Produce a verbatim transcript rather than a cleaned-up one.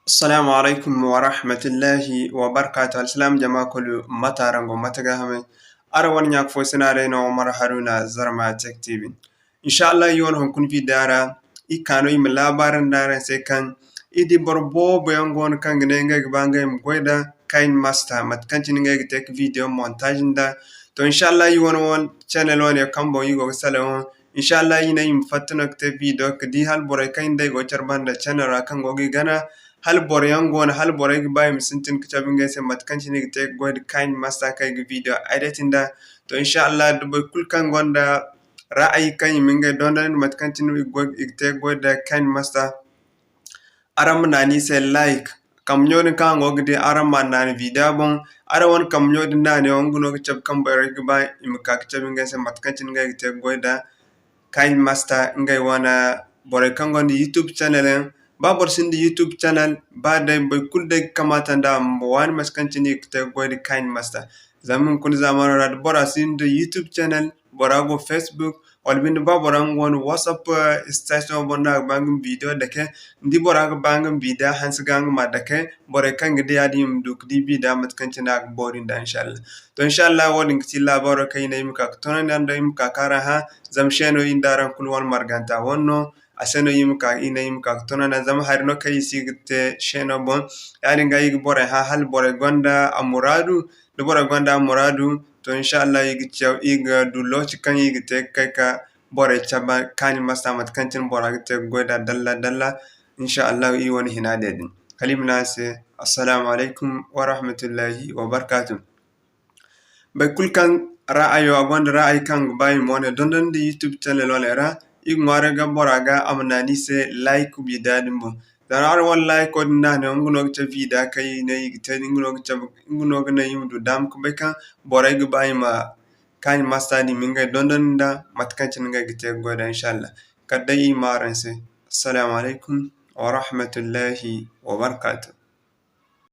Assalamu alaykum warahmatullahi wabarakatuh. Alsilaam jama kulu, mate araŋ go, mate gaahamey? Araŋ wane ɲa-ka-fo-sina day no, Umar Haruna, Zarma Tech T V. Insha Allah, iri wane hunkuna video ra, iri ka no iri ma laabaarandi araŋ se kaŋ iri di boro boobo yaŋ go no kaŋ ga ne ngey ga ba ngey ma goy nda KineMaster, mate kaŋ cine ngey ga te ga video montage nda. To, insha Allah, iri wane, wane channel wane kaŋ boŋ iri go ga salaŋ wo, insha Allah, iri ne iri ma fatta no ga te video ga di hala borey kaŋ iri nda i go ga care banda channel ra kaŋ go ga iri gana, hala boro yaŋ go no, hala borey ga ba i ma sintin ga cabe ngey se mate kaŋ cine i ga te ga goy nda KineMaster kaŋ i ga video edit nda. To, insha Allah, da boro kulu kaŋ gonda ra'ayi kaŋ i ma ngey dondonandi mate kaŋ cine i ga goy, i ga te ga goy nda KineMaster, araŋ ma naanu iri se like. Kambe ɲo din kaŋ araŋ go ga di, araŋ ma a naanu video boŋ. Araŋ wane kambe ɲo din naanayaŋ, nga no ga cabe kaŋ borey ga ba i ma ka ga cabe ngey se mate kaŋ cine ngey ga te ga goy nda KineMaster, ngey wane borey kaŋ gonda YouTube channel yaŋ. Ba boro sinda YouTube channel, ba day boro kulu day ga kamaata nda a ma waani mate kaŋ cine i ga te ga goy nda KineMaster. Zama hunkuna zaamano ra, da bora sinda YouTube channel, bora go Facebook, wala binde ba bora nga wane WhatsApp, eh, status boŋ no a ga ba nga ma video dake, ni di bora ga ba nga ma video hanse ga nga ma dake, borey kaŋ ga di yaadin i ma du ga di video mate kaŋ cine a ga boori nda, insha Allah. To, insha Allah, wo-din ga ti laabaaro kaŋ iri ne iri ma ka ga toonandi araŋ do, iri ma ka ga araŋ hã, zama se no iri nda araŋ kulu wane marganta wane no, a se no iri ma ka, iri ne iri ma ka ga toonandi araŋ, zama hari no kaŋ iri si ga te se no boŋ. Yaadin ga iri ga borey hã, hala borey gonda a muraadu, da borey gonda a muraadu, to, insha Allah, iri ga caw, iri ga du looci kaŋ iri ga te ga kay ka borey cabe KineMaster mate kaŋ cine bora ga te ga goy nd'a dalla dalla. Insha Allah, iri wane hina day din. Kala iri ma ne araŋ se, Assalamu alaykum warahmatullahi wabarakatuh. Boro kulu kaŋ ra'ayo, a gonda ra'ayi kaŋ ga ba i ma wane dondon nda YouTube channel wane ra, iri ga ŋwaaray ga bora ga a ma naanu iri se like video din boŋ. Zama araŋ wane like din naanayaŋ, nga no ga cabe video kaŋ iri ne iri ga te din, nga no ga cabe, nga no ga naŋ iri ma du daama ga bay kaŋ borey ga ba i ma KineMaster din ma ngey dondon nda mate kaŋ cine ngey ga te ga goy nd'a, insha Allah. Kala day iri ma araŋ se. Assalamu alaykum warahmatullahi wabarakatuh.